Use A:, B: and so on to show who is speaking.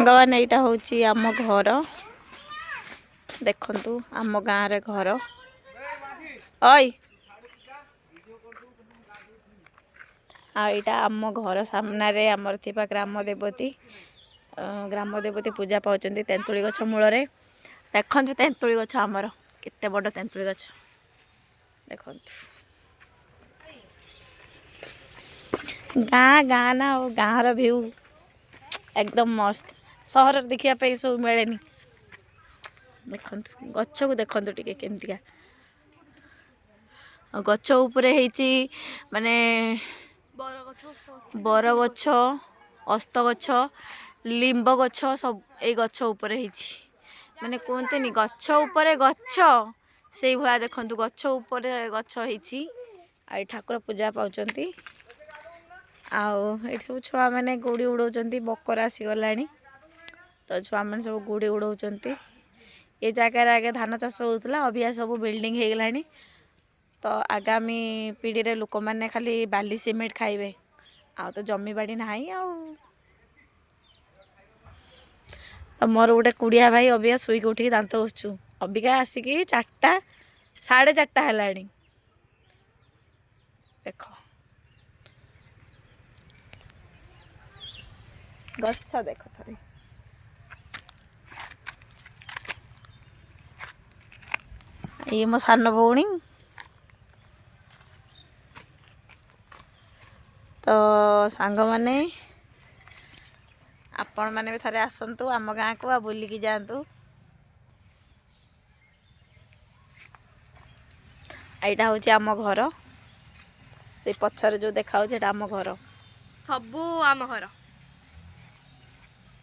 A: ସାଙ୍ଗମାନେ, ଏଇଟା ହେଉଛି ଆମ ଘର। ଦେଖନ୍ତୁ, ଆମ ଗାଁରେ ଘର। ଓଇ, ଆଉ ଏଇଟା ଆମ ଘର ସାମ୍ନାରେ ଆମର ଥିବା ଗ୍ରାମ ଦେବତୀ। ଗ୍ରାମ ଦେବତୀ ପୂଜା ପାଉଛନ୍ତି ତେନ୍ତୁଳି ଗଛ ମୂଳରେ। ଦେଖନ୍ତୁ, ତେନ୍ତୁଳି ଗଛ ଆମର କେତେ ବଡ଼ ତେନ୍ତୁଳି ଗଛ ଦେଖନ୍ତୁ। ଗାଁ ଗାଁ ନା, ଆଉ ଗାଁର ଭିଉ ଏକଦମ ମସ୍ତ। ସହରରେ ଦେଖିବା ପାଇଁ ସବୁ ମିଳେନି। ଦେଖନ୍ତୁ, ଗଛକୁ ଦେଖନ୍ତୁ ଟିକେ କେମିତିକା। ଆଉ ଗଛ ଉପରେ ହେଇଛି ମାନେ ବରଗଛ, ଓସ୍ତ ଗଛ, ଲିମ୍ବ ଗଛ ସବୁ ଏଇ ଗଛ ଉପରେ ହେଇଛି। ମାନେ କୁହନ୍ତିନି ଗଛ ଉପରେ ଗଛ, ସେଇଭଳିଆ ଦେଖନ୍ତୁ, ଗଛ ଉପରେ ଗଛ ହେଇଛି। ଆଉ ଏଇ ଠାକୁର ପୂଜା ପାଉଛନ୍ତି। ଆଉ ଏଇଠି ସବୁ ଛୁଆମାନେ ଗୁଡ଼ି ଉଡ଼ଉଛନ୍ତି। ମକର ଆସିଗଲାଣି ତ ଛୁଆମାନେ ସବୁ ଗୁଡ଼ି ଉଡ଼ଉଛନ୍ତି। ଏ ଜାଗାରେ ଆଗେ ଧାନ ଚାଷ ହେଉଥିଲା, ଅବିକା ସବୁ ବିଲ୍ଡିଂ ହେଇଗଲାଣି। ତ ଆଗାମୀ ପିଢ଼ିରେ ଲୋକମାନେ ଖାଲି ବାଲି ସିମେଣ୍ଟ ଖାଇବେ। ଆଉ ତ ଜମିବାଡ଼ି ନାହିଁ। ଆଉ ତ ମୋର ଗୋଟେ କୁଡ଼ିଆ ଭାଇ ଅବିକା ଶୋଇକି ଉଠିକି ଦାନ୍ତ ଘଷୁଛୁ। ଅବିକା ଆସିକି 4ଟା, 4:30 ହେଲାଣି। ଦେଖ ଗଛ ଦେଖ ଥରେ। ଇଏ ମୋ ସାନ ଭଉଣୀ। ତ ସାଙ୍ଗମାନେ, ଆପଣମାନେ ବି ଥରେ ଆସନ୍ତୁ ଆମ ଗାଁକୁ ଆଉ ବୁଲିକି ଯାଆନ୍ତୁ। ଏଇଟା ହେଉଛି ଆମ ଘର। ସେ ପଛରେ ଯେଉଁ ଦେଖାହେଉଛି, ଏଇଟା ଆମ ଘର।
B: ସବୁ ଆମ ଘର।